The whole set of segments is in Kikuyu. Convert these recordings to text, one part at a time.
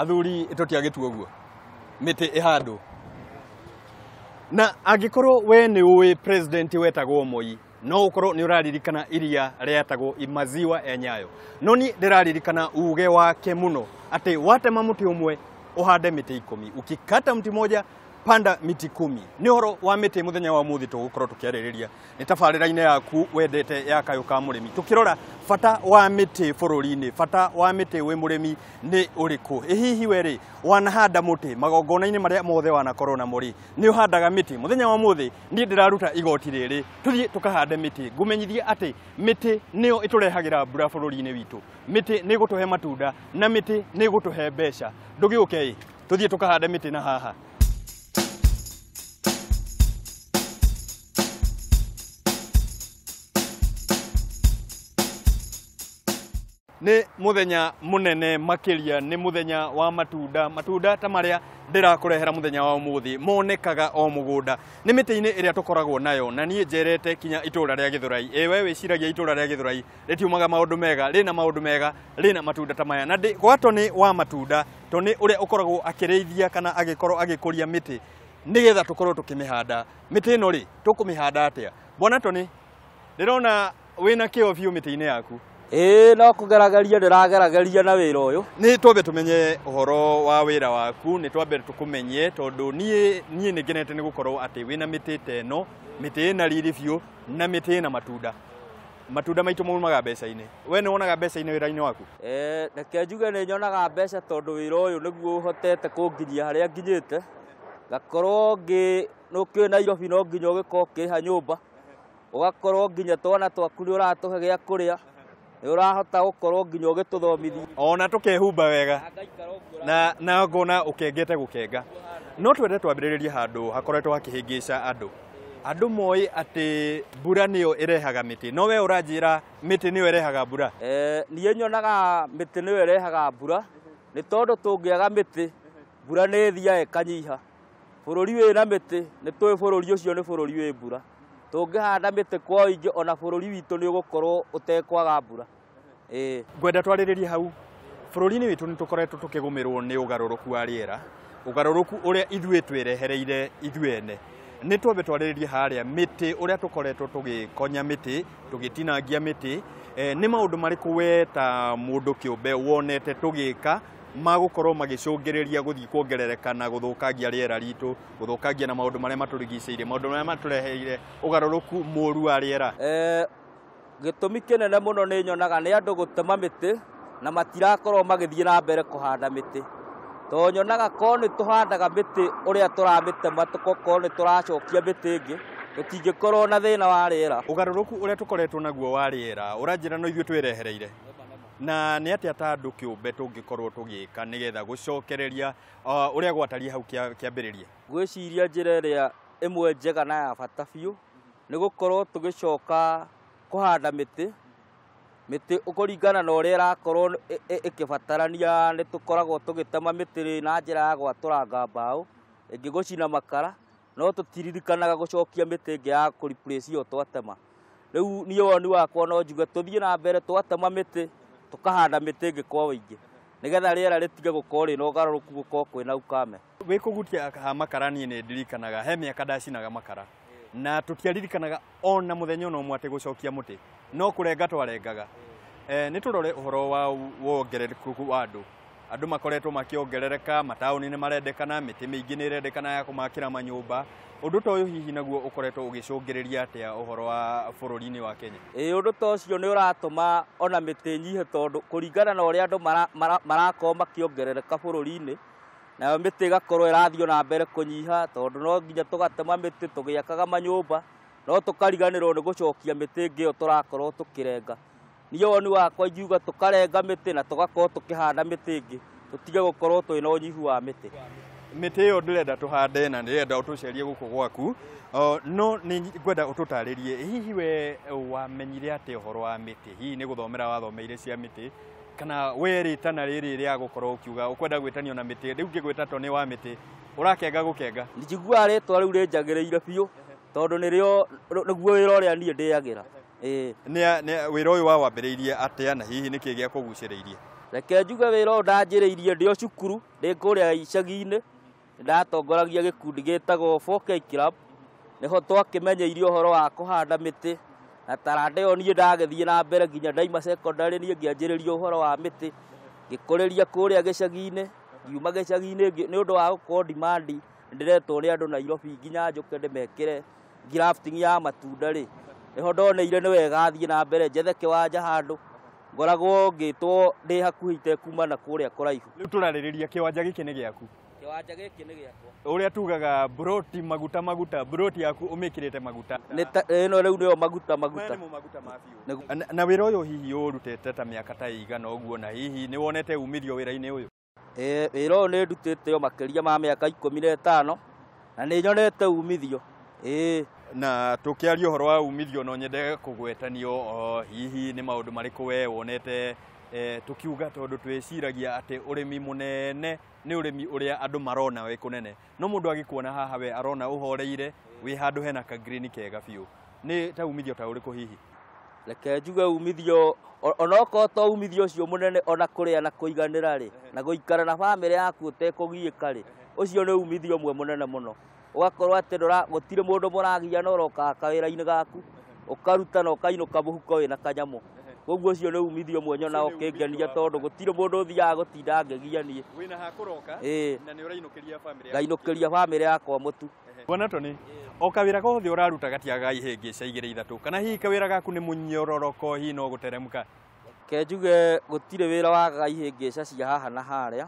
Athuri tũtiagĩtua ũguo, mĩtĩ ĩhandwo. Na angĩkorwo we nĩ ũĩ president wetagwo Moi, no ũkorwo nĩ ũraririkana iria rĩetagwo maziwa ya Nyayo. No niĩ ndĩraririkana uge wake mũno atĩ watema mũtĩ ũmwe ũhande mĩtĩ 10, ukikata mti moja panda miti 10. Nĩ ũhoro wa mĩtĩ mũthenya wa mũthĩ tũgũkorwo tũkĩarĩrĩria nĩ tabarĩra-inĩ yaku wendete ya Kayũ ka Mũrĩmi, tũkĩrora bata wa mĩtĩ bũrũri-inĩ, bata wa mĩtĩ wĩ mũrĩmi nĩ ũrĩkũ. Ĩ hihi we rĩ, wanahanda mũtĩ magongona-inĩ marĩa mothe wanakorwo namo rĩ, nĩ ũhandaga mĩtĩ? Mũthenya wa mũthĩ niĩ ndĩraruta igoti rĩrĩ tũthiĩ tũkahande mĩtĩ. Ngũmenyithie atĩ mĩtĩ nĩyo ĩtũrehagĩra mbura bũrũri-inĩ witũ, mĩtĩ nĩ ĩgũtũhe matunda na mĩtĩ nĩ ĩgũtũhe mbeca. Ndũgĩũke ĩ, tũthiĩ tũkahande mĩtĩ na haha. Nĩ mũthenya mũnene makĩria, nĩ mũthenya wa matunda. Matunda ta marĩa ndĩrakũrehera mũthenya wa ũmũthĩ monekaga o mũgũnda, nĩ mĩtĩ-inĩ ĩrĩa tũkoragwo nayo. Na niĩ njerete kinya itũra rĩa Gĩthũrai. Ĩ we wĩciragia itũra rĩa Gĩthũrai rĩtiumaga maũndũ mega? Rĩna maũndũ mega, rĩna matunda ta maya. Na ndĩ gwa Tony wa matunda, Tony ũrĩa ũkoragwo akĩrĩithia kana agĩkorwo agĩkũria mĩtĩ nĩgetha tũkorwo tũkĩmĩhanda. Mĩtĩ ĩno rĩ, tũkũmĩhanda atĩa? Bwana Tony, ndĩrona wĩna kĩo biũ mĩtĩ-inĩ yaku. Ĩĩ, no kũgerageria ndĩragerageria na wĩra ũyũ. Nĩ twambe tũmenye ũhoro wa wĩra waku, nĩ twambe tũkũmenye tondũ niĩ nĩ ngenete nĩ gũkorwo atĩ wĩna mĩtĩ ta ĩno, mĩtĩ ĩna riri biũ na mĩtĩ ĩna matunda. Matunda maitũ maumaga mbeca-inĩ. We nĩ wonaga mbeca-inĩ wĩra-inĩ waku? Reke njuge nĩ nyonaga mbeca tondũ wĩra ũyũ nĩguo ũhotete kũnginyia harĩa nginyĩte. Ngakorwo ngĩ nĩ Nairobi no nginya ũgĩkorwo ũkĩrĩha nyũmba, ũgakorwo nginya twana twaku nĩ ũratũhe gĩa kũrĩa, nĩ ũrahota gũkorwo nginya ũgĩtũthomithia ona tũkehumba wega na ngona ũkengete gũkenga. No twende twambĩrĩrie handũ hakoretwo hakĩhĩngĩca andũ. Andũ moĩ atĩ mbura nĩyo ĩrehaga mĩtĩ, no we ũranjĩra mĩtĩ nĩyo ĩrehaga mbura. Niĩ nyonaga mĩtĩ nĩyo ĩrehaga mbura, nĩ tondũ tũngĩaga mĩtĩ mbura nĩ ĩthiaga ĩkanyiha. Bũrũri wĩna mĩtĩ nĩ tũĩ bũrũri ũcio nĩ bũrũri wĩ mbura. Tũngĩhanda mĩtĩ kwa ũingĩ ona bũrũri witũ nĩ ũgũkorwo ũtekwaga mbura. Ngwenda twarĩrĩrie hau. Bũrũri-inĩ witũ nĩ tũkoretwo tũkĩgũmĩrwo nĩ ũgarũrũku wa rĩera, ũgarũrũku ũrĩa ithuĩ twĩrehereire ithuĩ ene. Nĩ twambe twarĩrĩrie harĩa mĩtĩ, ũrĩa tũkoretwo tũgĩkonya mĩtĩ, tũgĩtinangia mĩtĩ. Nĩ maũndũ marĩkũ we ta mũndũ kĩũmbe wonete tũgĩka magũkorwo magĩcũngĩrĩria gũthiĩ kuongerereka na gũthũkangia rĩera ritũ, gũthũkangia na maũndũ marĩa matũrigicĩirie, maũndũ marĩa matũreheire ũgarũrũku mũru wa rĩera? Gĩtũmi kĩnene mũno nĩ nyonaga nĩ andũ gũtema mĩtĩ na matirakorwo magĩthiĩ na mbere kũhanda mĩtĩ. Tondũ nyonaga korwo nĩ tũhandaga mĩtĩ ũrĩa tũramĩtema, tũgakorwo nĩ tũracokia mĩtĩ ĩngĩ, tũtingĩkorwo na thĩna wa rĩera. Ũgarũrũku ũrĩa tũkoretwo naguo wa rĩera ũranjĩra no ithuĩ twĩrehereire. Na nĩ atĩa ta andũ kĩũmbe tũngĩkorwo tũgĩka nĩgetha gũcokereria ũrĩa gwatariĩ hau kĩambĩrĩria? Ngwĩciria njĩra ĩrĩa ĩmwe njega na ya bata biũ nĩ gũkorwo tũgĩcoka kũhanda mĩtĩ. Mĩtĩ kũringana na ũrĩa ĩrakorwo ĩkĩbatarania, nĩ tũkoragwo tũgĩtema mĩtĩ na njĩra ya gwatũranga mbaũ, ĩngĩ gũcina makara, no tũtiririkanaga gũcokia mĩtĩ ĩngĩ ya kũ replace ĩyo twatema. Rĩu niĩ woni wakwa no njuge tũthiĩ na mbere twatema mĩtĩ tũkahanda mĩtĩ ĩngĩ kwa ũingĩ nĩgetha rĩera rĩtige gũkorwo rĩna ũgarũrũku, gũkorwo kwĩna ukame. Wĩ kũgutia ha makara, niĩ nĩ ndirikanaga he mĩaka ndacinaga makara na tũtiaririkanaga ona mũthenya ona ũmwe atĩ gũcokia mũtĩ, no kũrenga twarengaga. Nĩ tũrore ũhoro wa wongerereku wa andũ. Andũ makoretwo makĩongerereka, mataũni nĩ marendekana, mĩtĩ mĩingĩ nĩ ĩrendekana ya kũmakĩra manyũmba. Ũndũ ta ũyũ hihi naguo ũkoretwo ũgĩcũngĩrĩria atĩa ũhoro wa bũrũri-inĩ wa Kenya? Ĩĩ, ũndũ ta ũcio nĩ ũratũma ona mĩtĩ ĩnyihe tondũ kũringana na ũrĩa andũ marakorwo makĩongerereka bũrũri-inĩ, nayo mĩtĩ ĩgakorwo ĩrathiĩ na mbere kũnyiha tondũ no nginya tũgatema mĩtĩ tũgĩakaga manyũmba, no tũkariganĩrwo nĩ gũcokia mĩtĩ ĩngĩ ĩyo tũrakorwo tũkĩrenga. Niĩ woni wakwa ingiuga tũkarenga mĩtĩ na tũgakorwo tũkĩhanda mĩtĩ ĩngĩ, tũtige gũkorwo twĩna ũnyihu wa mĩtĩ. Mĩtĩ ĩyo ndĩrenda tũhande na ndĩrenda ũtũcerie gũkũ gwaku, no nĩ ngwenda ũtũtarĩrie hihi we wamenyire atĩa ũhoro wa mĩtĩ? Hihi nĩ gũthomera wathomeire cia mĩtĩ, kana we rĩtana rĩrĩ rĩa gũkorwo ũkiuga ũkwenda gwĩtanio na mĩtĩ, rĩu ngĩgwĩta Tony wa mĩtĩ, ũrakenga gũkenga? Njiguaga rĩtwa rĩu rĩnjagĩrĩire biũ tondũ nĩrĩo nĩguo wĩra ũrĩa niĩ ndĩagĩra. Nĩ wĩra ũyũ wawambĩrĩirie atĩa na hihi nĩkĩ gĩakũgucĩrĩirie? Reke njuge wĩra ũyũ ndanjĩrĩirie ndĩ o cukuru, ndĩ kũrĩa icagi-inĩ, nĩndatongoragia gĩkundi gĩtagwo 4K Club, nĩho twakĩmenyeire ũhoro wa kũhanda mĩtĩ, na taranda ĩyo niĩ ndagĩthiĩ na mbere nginya ndaima secondary niĩ ngĩanjĩrĩria ũhoro wa mĩtĩ, ngĩkũrĩria kũrĩa gĩcagi-inĩ, ngiuma gĩcagi-inĩ nĩ ũndũ wa gũkorwo demand ndĩretwo nĩ andũ Nairobi nginya njũke ndĩmekĩre grafting ya matunda rĩ, nĩho ndoneire nĩ wega thiĩ na mbere njethe kĩwanja handũ ngoragwo ngĩtwo ndĩ hakuhĩ itekuma na kũrĩa kũraihu. Rĩu tũrarĩrĩria kĩwanja gĩkĩ nĩ gĩaku. Kĩwanja gĩkĩ nĩ gĩakwa. Ũrĩa tugaga broti maguta maguta, broti yaku ũmĩkĩrĩte maguta. Ĩno rĩu nĩyo maguta maguta. Maya nĩmo maguta ma biũ. Na wĩra ũyũ hihi ũrutĩte ta mĩaka ta ĩigana ũguo, na hihi nĩ wonete umithio wĩra-inĩ ũyũ? Wĩra ũyũ nĩ ndutĩte o makĩria ma mĩaka 15 na nĩ nyonete umithio. Na tũkĩaria ũhoro wa umithio no nyende kũgwetanio hihi nĩ maũndũ marĩkũ we wonete, tũkiuga tondũ twĩciragia atĩ ũrĩmi mũnene nĩ ũrĩmi ũrĩa andũ marona wĩ kũnene, no mũndũ agĩkuona haha we arona ũhoreire wĩ handũ hena ka green kega biũ, nĩ ta umithio ta ũrĩkũ hihi? Reke njuge umithio onokorwo to umithio ũcio mũnene, ona kũrĩa na kũiganĩra rĩ, na gũikara na bamĩrĩ yaku ũtekũgiĩka rĩ, ũcio nĩ umithio ũmwe mũnene mũno. Ũgakorwo atĩ gũtirĩ mũndũ mũragia na ũrokaga kawĩra-inĩ gaku, ũkaruta na ũkainũka mũhuko wĩna kanyamũ. Koguo ũcio nĩ umithio ũmwe nyonaga ũkĩngenia tondũ gũtirĩ mũndũ ũthiaga gũtinda ngĩgia niĩ. Wĩna ha kũroka, na nĩ ũrainũkĩria bamĩrĩ yaku. Ngainũkĩria bamĩrĩ yakwa mũtu. Bwana Tony, o kawĩra gothe ũraruta gatiagaga ihĩngĩca 2 3, kana hihi kawĩra gaku nĩ mũnyororoko hihi no gũteremka? Reke njuge gũtirĩ wĩra wagaga ihĩngĩca cia haha na harĩa,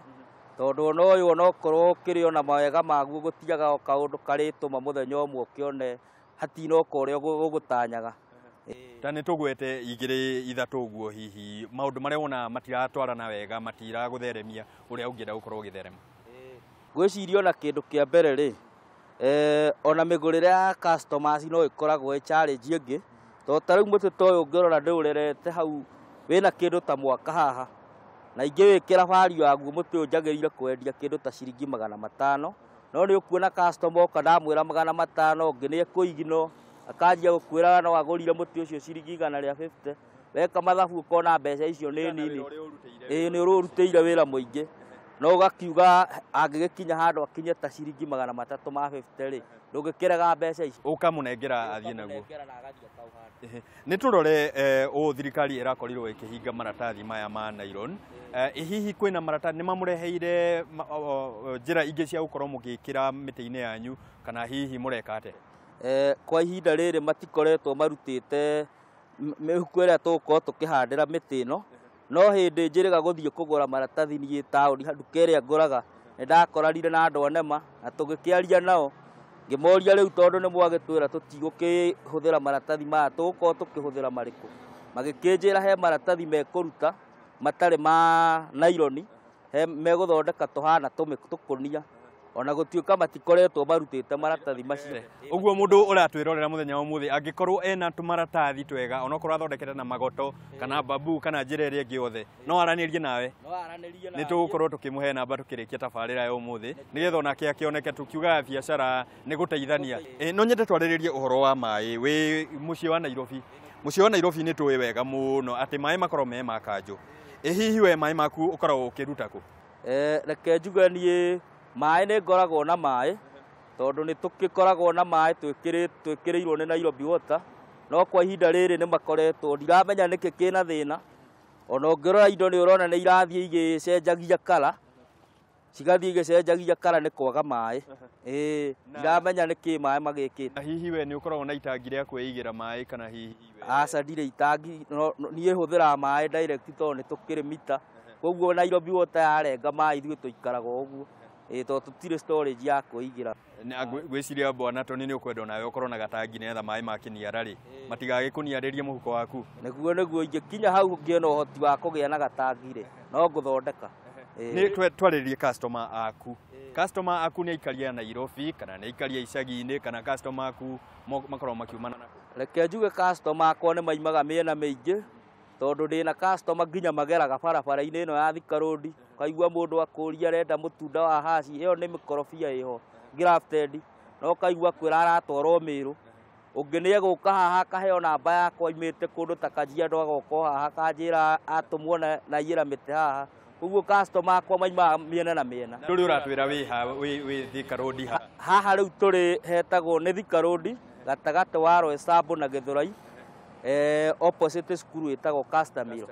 tondũ ona ũyũ onokorwo ũkĩrĩ ona mawega maguo gũtiaga o kaũndũ karĩtũma mũthenya ũmwe ũkĩone hatinoka ũrĩa ũgũtanyaga. Ta nĩ tũgwete 2 3 ũguo hihi maũndũ marĩa wonaga matiratwarana wega, matiragũtheremia ũrĩa ũngĩenda gũkorwo ũgĩtherema. Ngwĩciria ona kĩndũ kĩa mbere rĩ, ona mĩgũrĩre ya customers no ĩkoragwo ĩ challenge ĩngĩ, tondũ ta rĩu mũtĩ ta ũyũ ũngĩrora ndĩũrerete hau wĩna kĩndũ ta mwaka haha, na ingĩwĩkĩra value yaguo mũtĩ ũyũ njagĩrĩire kwendia kĩndũ ta ciringi 500, no nĩ ũkuona customer oka ndamwĩra 500, ũngĩ nĩ ekũignore, akanjia gũkwĩra no agũrire mũtĩ ũcio ciringi 150, weka mathabu ũkona mbeca icio nĩ nini. Nĩ ũrũrutĩire wĩra mũingĩ, no ũgakiuga angĩgĩkinya handũ akinye ta ciringi 350 rĩ, ndũngĩkĩrega mbeca icio. Ũkamũnengera athiĩ naguo. Nĩ tũrore ũũ thirikari ĩrakorirwo ĩkĩhinga maratathi maya ma nylon. Hihi kwĩna maratathi nĩ mamũreheire njĩra ingĩ cia gũkorwo mũgĩkĩra mĩtĩ-inĩ yanyu, kana hihi mũreka atĩa? Kwa ihinda rĩrĩ matikoretwo marutĩte mĩhuko ĩrĩa tũgũkorwo tũkĩhandĩra mĩtĩ ĩno, no hĩndĩ njĩrĩga gũthiĩ kũgũra maratathi niĩ taũni nduka ĩrĩa ngũraga, nĩ ndakoranire na andũ a NEMA na tũgĩkĩaria nao, ngĩmoria rĩu tondũ nĩ mwagĩtwĩra tũtigũkĩhũthĩra maratathi maya, tũgũkorwo tũkĩhũthĩra marĩkũ? Magĩkĩnjĩra he maratathi mekũruta matarĩ ma naironi, he megũthondeka tũhana tũkũnia, ona gũtuĩka matikoretwo marutĩte maratathi macio. Ũguo mũndũ ũratwĩrorera mũthenya wa ũmũthĩ angĩkorwo ena tũmaratathi twega, onokorwo athondekete na magoto kana bambu kana njĩra ĩrĩa ĩngĩ yothe, no aranĩrie nawe. No aranĩrie nawe. Nĩ tũgũkorwo tũkĩmũhe namba tũkĩrĩkia tabarĩra ya ũmũthĩ, nĩgetha onake akĩoneke tũkiugaga biacara nĩ gũteithania. No nyende twarĩrĩrie ũhoro wa maĩ wĩ mũciĩ wa Nairobi. Mũciĩ wa Nairobi nĩ tũĩ wega mũno atĩ maĩ makoragwo me ma kanjũ. Hihi we maĩ maku ũkoragwo ũkĩruta kũ? Reke njuge niĩ maĩ nĩ ngoragwo na maĩ, tondũ nĩ tũgĩkoragwo na maĩ twĩkĩrĩirwo nĩ Nairobi Water, no kwa ihinda rĩrĩ nĩ makoretwo, ndiramenya nĩkĩ kĩna thĩna. Ona ũngĩrora indo nĩ ũrona nĩ irathiĩ igĩcenjagia kara, cigathiĩ igĩcenjagia kara nĩ kwaga maĩ. Ndiramenya nĩkĩ maĩ magĩkĩte. Na hihi we nĩ ũkoragwo na itangi rĩa kwĩigĩra maĩ kana hihi we? Aca, ndirĩ itangi, no, niĩ hũthĩraga maĩ direct tondũ nĩ tũkĩrĩ mita. Koguo Nairobi Water yarenga maĩ ithuĩ tũikaraga ũguo. Tondũ tũtirĩ storage ya kwĩigĩra. Ngwĩciria Bwana Tony nĩ ũkwenda onawe ũkorwo na gatangi nĩgetha maĩ makĩniara rĩ, matigagĩkũniarĩrie mũhuko waku. Nĩguo, nĩguo ingĩkinya hau ngĩe na ũhoti wa kũgĩa na gatangi rĩ, no ngũthondeka. Nĩ twarĩrie customer aku. Customer aku nĩ aikaria a Nairobi kana nĩ aikaria icagi-inĩ, kana customer aku makoragwo makiumana na kũ? Reke njuge customer akwa nĩ maimaga mĩena mĩingĩ, tondũ ndĩna customer nginya mageraga barabara-inĩ ĩno ya Thika Road, ũkaigua mũndũ akũria arenda mũtunda wa haci, ĩyo nĩ mĩkorobia ĩho grafted, no ũkaigua akwĩra aratwarwo Mĩrũ. Ũngĩ nĩ egũka haha akaheo namba yakwa aimĩte kũndũ ta Kajiado, agoka o haha akanjĩra atũmwo na aiyĩra mĩtĩ haha. Ũguo customer akwa maimaga mĩena na mĩena. Ndũrĩ ũratwĩra wĩ ha, wĩ Thika Road ha? Haha rĩu tũrĩ hetagwo nĩ Thika Road, gatagatĩ wa Roysambu na Gĩthũrai, opposite cukuru ĩtagwo Caster Mill.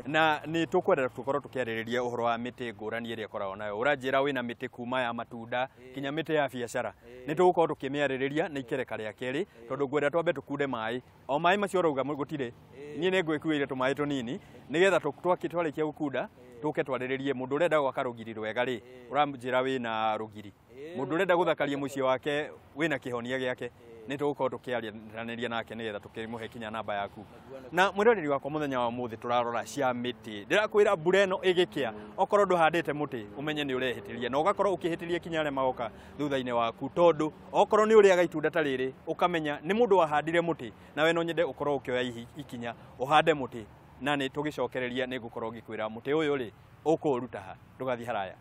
Na nĩ tũkwenda tũkorwo tũkĩarĩrĩria ũhoro wa mĩtĩ ngũrani ĩrĩa ĩkoragwo nayo. Ũranjĩra wĩna mĩtĩ kuma ya matunda kinya mĩtĩ ya biacara. Nĩ tũgũkorwo tũkĩmĩarĩrĩria nĩ ikereka rĩa kerĩ, tondũ ngwenda twambe tũkunde maĩ. O maĩ macio ũrauga gũtirĩ, niĩ nĩ ngwĩkuĩire tũmaĩ tũnini nĩgetha twarĩkia gũkunda tũke twarĩrĩrie. Mũndũ ũrenda gwaka rũgiri rwega rĩ, ũranjĩra wĩna rũgiri. Mũndũ ũrenda gũthakaria mũciĩ wake wĩna kĩhonia gĩake, nĩ tũgũkorwo tũkĩaranĩria nake nĩgetha tũkĩmũhe kinya namba yaku. Na mwĩroreri wakwa, mũthenya wa ũmũthĩ tũrarora cia mĩtĩ. Ndĩrakwĩra mbura ĩno ĩgĩkĩa, okorwo ndũhandĩte mũtĩ ũmenye nĩ ũrehĩtĩria, na ũgakorwo ũkĩhĩtĩria kinya arĩa magoka thutha-inĩ waku, tondũ okorwo nĩ ũrĩaga itunda ta rĩrĩ ũkamenya nĩ mũndũ wahandire mũtĩ, nawe no nyende ũkorwo ũkĩoya ikinya ũhande mũtĩ. Na nĩ tũgĩcokereria nĩ ngũkorwo ngĩkwĩra mũtĩ ũyũ rĩ ũkũũruta ha. Ndũgathiĩ haraya.